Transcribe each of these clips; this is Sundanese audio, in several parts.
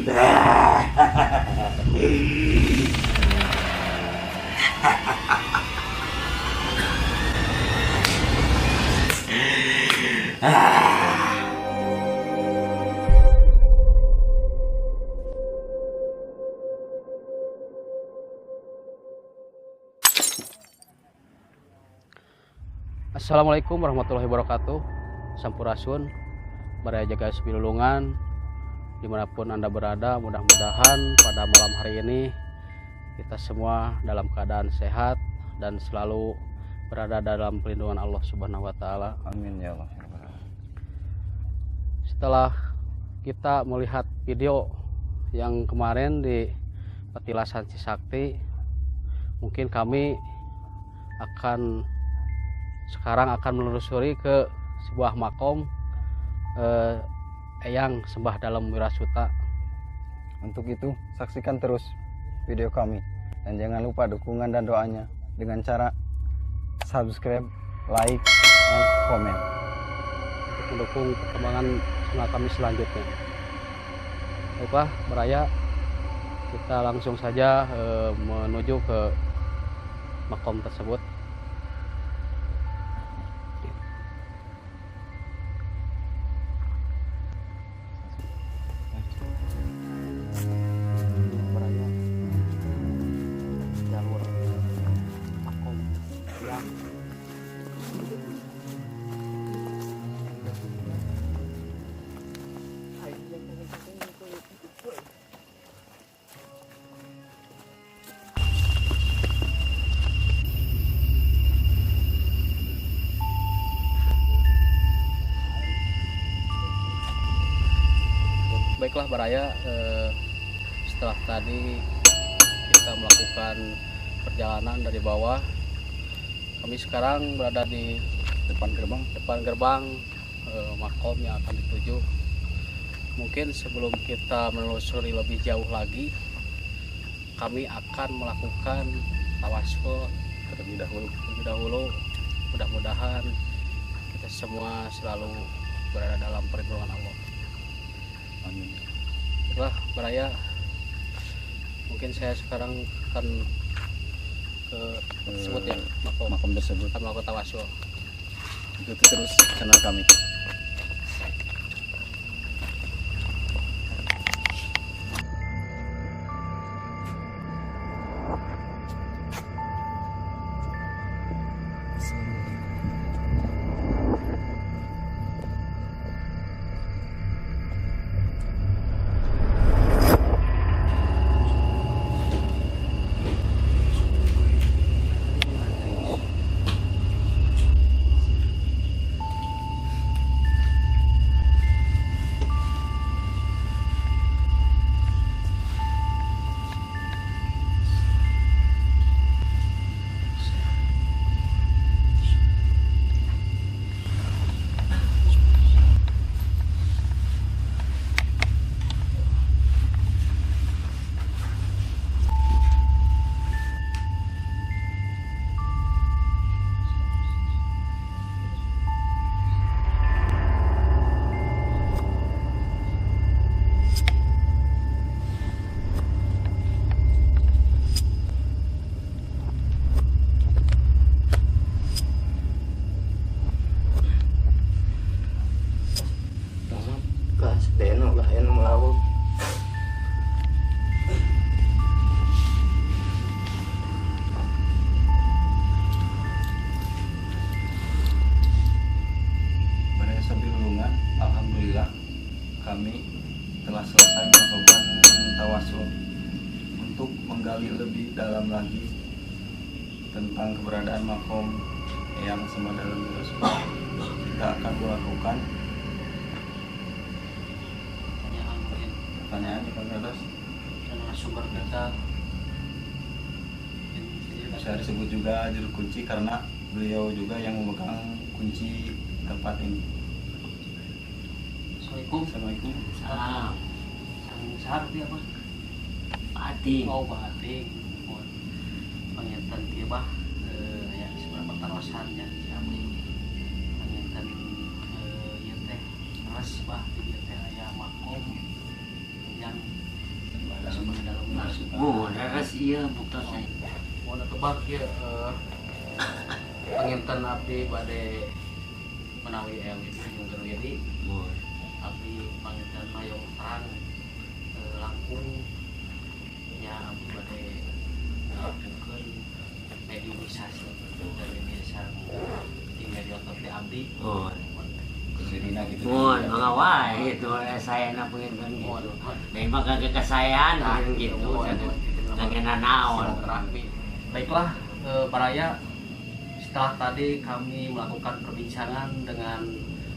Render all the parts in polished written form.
Assalamualaikum warahmatullahi wabarakatuh. Sampurasun, Baraya Jaga Sabilulungan, dimanapun Anda berada, mudah-mudahan pada malam hari ini kita semua dalam keadaan sehat dan selalu berada dalam perlindungan Allah Subhanahu wa Ta'ala. Amin ya Allah. Setelah kita melihat video yang kemarin di petilasan Cisakti, mungkin kami akan sekarang akan menelusuri ke sebuah makom Eyang Sembah Dalem Wirasuta. Untuk itu, saksikan terus video kami dan jangan lupa dukungan dan doanya dengan cara subscribe, like, dan komen untuk mendukung perkembangan channel kami selanjutnya. Baiklah, Baraya, kita langsung saja menuju ke makom tersebut. Baraya, jalur makom yang Baiklah Baraya, setelah tadi kita melakukan perjalanan dari bawah, kami sekarang berada di depan gerbang, makom yang akan dituju. Mungkin sebelum kita menelusuri lebih jauh lagi, kami akan melakukan tawasul terlebih dahulu. Mudah-mudahan kita semua selalu berada dalam perlindungan Allah. Amin. Baiklah Baraya, mungkin saya sekarang akan ke tersebut ya, makom tersebut. Akan melakukan tawasul. Ikuti terus channel kami. Alhamdulillah kami telah selesai melakukan tawasul untuk menggali lebih dalam lagi tentang keberadaan makom Eyang Sembah Dalem Wirasuta. Kita akan melakukan pertanyaan di atas narasumber kita. Bisa disebut juga juru kunci karena beliau juga yang memegang kunci tempat ini. Assalamualaikum. Assalamualaikum. Salam. Sang sahar apa? Bating. Oh, bating. Panginten kieu bah ya seberapa tarosan nya si abdi. Panginten ieu teh leres bah di dieu teh aya makom yang Oh, leres ieu buktosna. Mau tebak ya panginten abdi bade menawi eyang ibu jeung Gerwidi. Abdi panginten mayong terang langkung nya abdi bade ngalakukeun mediumisasi dari biasa di mediator teh abdi. Oh. Kesirina gitu. Mun mangga wae itu saya na panginten gitu. Da mah kagak kasayaan gitu. Kagak nanaon. Baiklah, Baraya, setelah tadi kami melakukan perbincangan dengan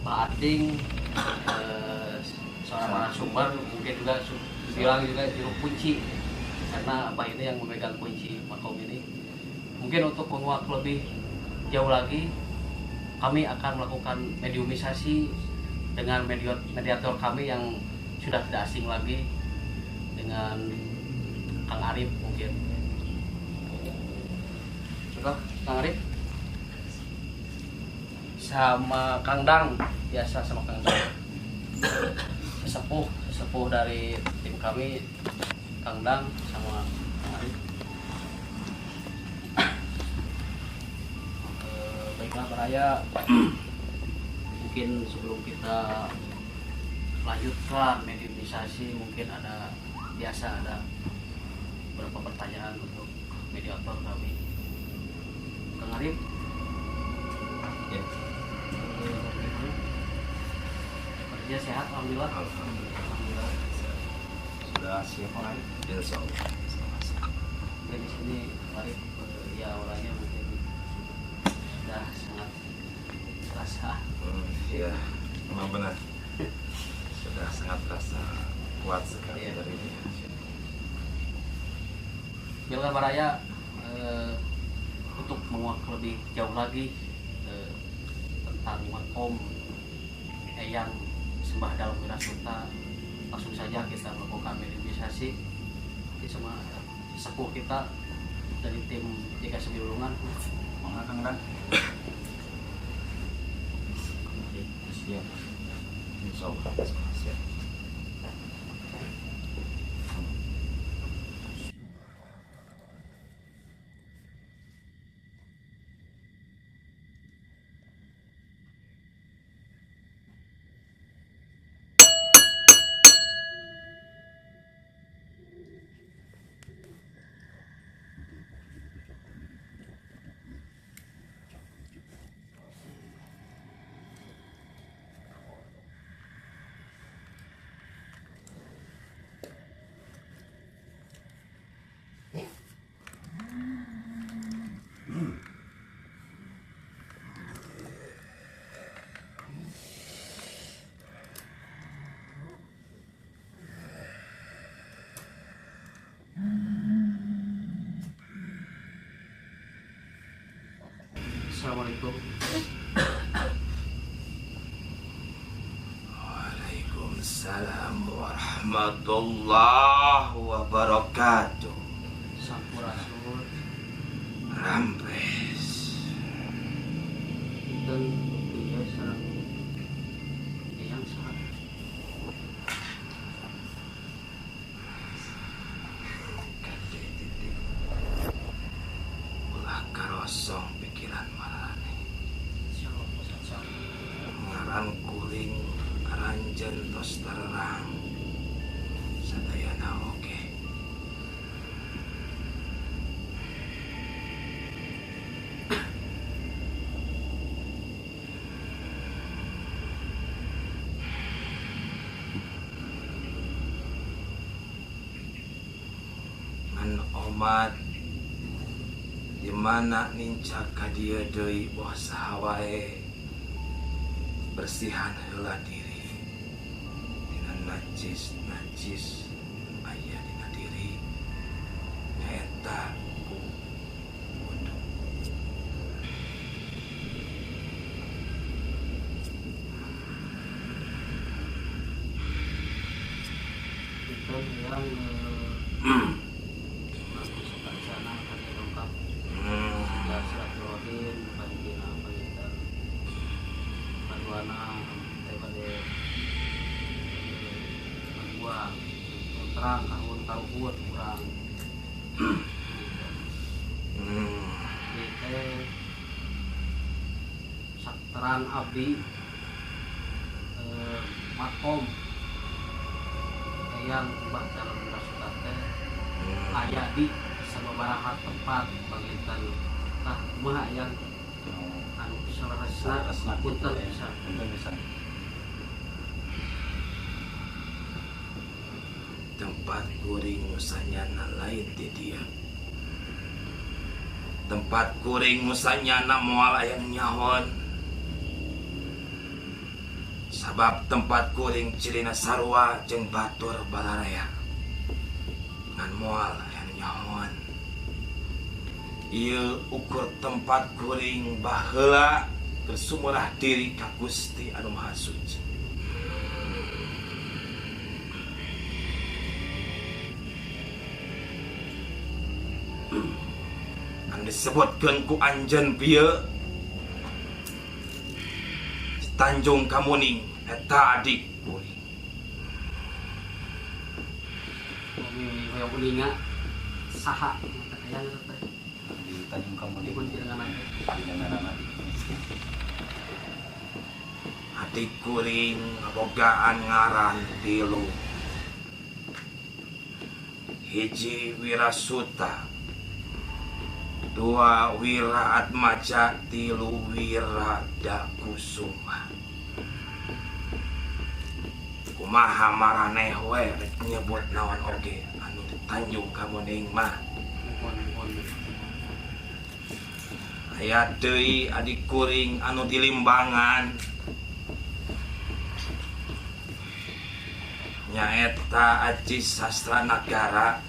Pak Ating, seorang narasumber, mungkin juga bilang juga juru kunci, karena Abah ini yang memegang kunci makom ini. Mungkin untuk menguak lebih jauh lagi, kami akan melakukan mediumisasi dengan mediator kami yang sudah tidak asing lagi dengan Kang Arif mungkin. Coba Kang Arif sama Kang Dang, biasa sama Kang Dang. Sesepuh dari tim kami, Kang Dang sama Kang Arif. Baiklah Baraya, mungkin sebelum kita lanjutkan mediumisasi, mungkin ada biasa ada beberapa pertanyaan untuk mediator kami. Kang Arif. Ya. Kerja sehat, alhamdulillah. Alhamdulillah. Sudah siap Kang Arif? Insya Allah. Mungkin di sini Kang Arif ya orangnya mungkin sudah sangat terasa. Iya, memang benar. Sudah sangat terasa kuat sekali ya. Dari dia. Bila Baraya untuk menguak lebih jauh lagi tentang makom Eyang Sembah Dalem Wirasuta, langsung saja kita melakukan mediumisasi sama sesepuh kita dari tim Jaga Sembilungan. Mangga Kang Dang. Siap. Insya Allah siap. Assalamualaikum. Waalaikumsalam warahmatullahi wabarakatuh. Sampurasun. Rampes. Dan iya sareng eyang saha? Kade titik. Ulah karosong pikiran maraneh. Ngaran kuring aranjeun tos tarerang. Sadayana oge. Ngan omat di mana nincak ka dieu deui boh saha wae, bersihan heula diri tina najis najis aya dina diri nyaeta ku wudu. Itu yang sana kami lengkap sudah silaturahim panggil panggil paduana daripada kedua terang terang karuhun-karuhun urang. Ieu teh saterang abdi makom Eyang Mbah Dalem Wirasuta teh aya di sababaraha tempat panginten. Tah kumaha Eyang anu saleresna punten pisan. Punten pisan. Tempat kuring musanyana lain di dia. Tempat kuring musanyana moal aya nu nyahoan. Sabab tempat kuring cirina sarua jeung batur balaraya. Ngan moal aya nu nyahoan. Ieu ukur tempat kuring baheula keur sumurah diri ka Gusti Anu Maha Suci. Anu disebutkeun ku anjeun bieu di Tanjung Kamuning eta adik kuring. Upami hoyong uninga saha eta Eyang eta teh? Di Tanjung Kamuning. Dipun pirengan teh. Adik kuring ngabogaan ngaran tilu. Hiji Wirasuta, dua Wira Atmaja, tilu Wira Dakusuma. Kumaha maraneh we rek nyebut naon oge anu di Tanjung Kamuning mah. Aya deui adik kuring anu di Limbangan. Nyaeta Aji Sastra Nagara.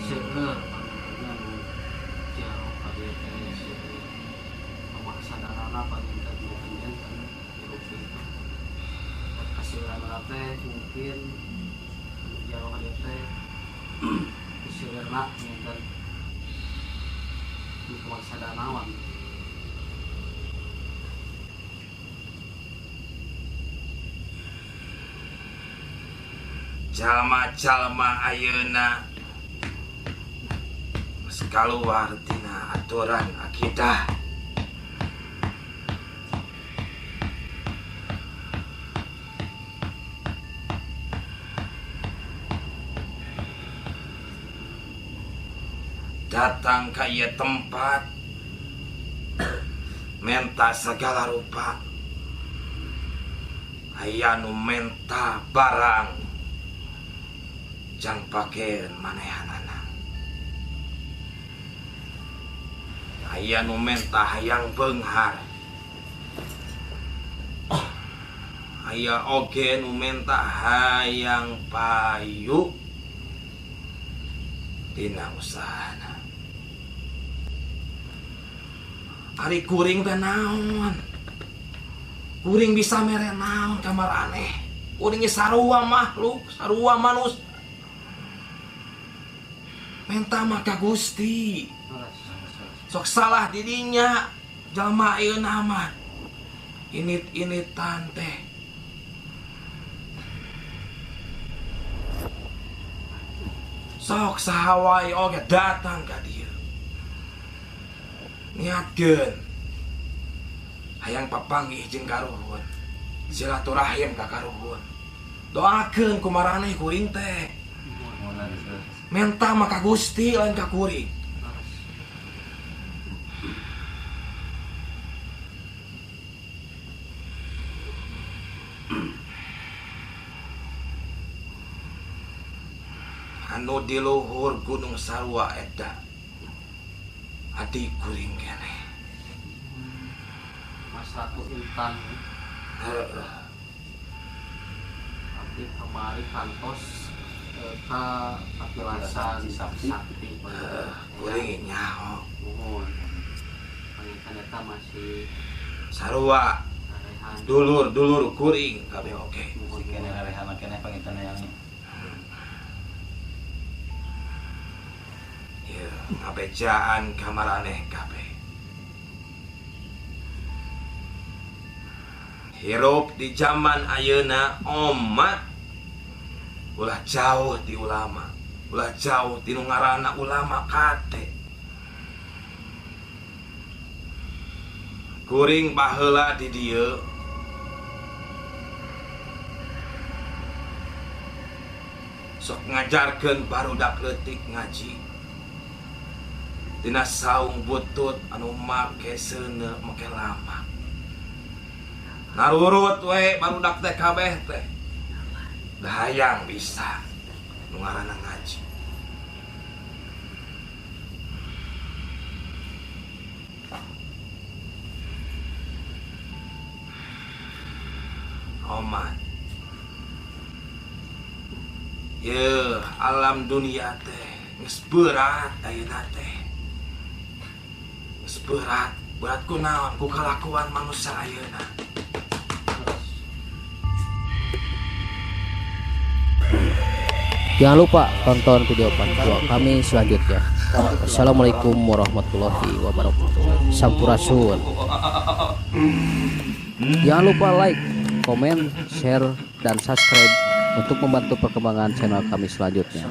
Seueur panginten jauh ka dieu teh seueur pamaksadarana panginten benten hirup gitu. Kaseueuranna teh mungkin anu jauh ka dieu teh seueurna panginten nu pamaksadanawan. Jalma-jalma ayeuna geus kaluar tina aturan akidah. Datang ka ieu tempat menta segala rupa. Aya nu menta barang jang pakeun manehanana. Aya nu menta hayang beunghar. Aya oge nu menta hayang payu dina usahana. Ari kuring teh naon? Kuring bisa mere naon ka maraneh? Kuring ge sarua makhluk, sarua manusia. Menta mah ka Gusti. Sok salah didinya jalma ayeuna mah. Init-initan teh. Sok saha wae oge datang ka dieu. Niatkeun hayang papanggih jeung karuhun, silaturahim ka karuhun. Doakeun ku maraneh kuring teh. Menta mah ka Gusti lain ka kuring. Anu di luhur Gunung Sarua eta adik kuring keneh. Mas Ratu Intan. Heeh. Abdi kamari kantos ka kapilasan Sakti. Kuring nyaho. Nuhun. Panginten eta masih Sarua. sarehan. Dulur-dulur kuring kabeh oge. Nuhun. Masih keneh. Sama keneh panginten yang Ieu ngabejaan ka maraneh kabeh. Hirup di zaman ayeuna omat ulah jauh ti ulama, ulah jauh ti nu ngaranna ulama kate. Kuring baheula di dieu sok ngajarkeun barudak leutik ngaji. Dina saung butut anu make seuneu make lama. Narurut we barudak teh kabeh teh. Hayang bisa nu ngaranna ngaji. Oman. Ye, alam dunia teh geus berat ayeuna teh. Geus berat, berat ku naon? Ku kalakuan manusia ayeuna. Jangan lupa tonton video part 2 kami selanjutnya. Wassalamualaikum warahmatullahi wabarakatuh. Sampurasun. Jangan lupa like, komen, share, dan subscribe untuk membantu perkembangan channel kami selanjutnya.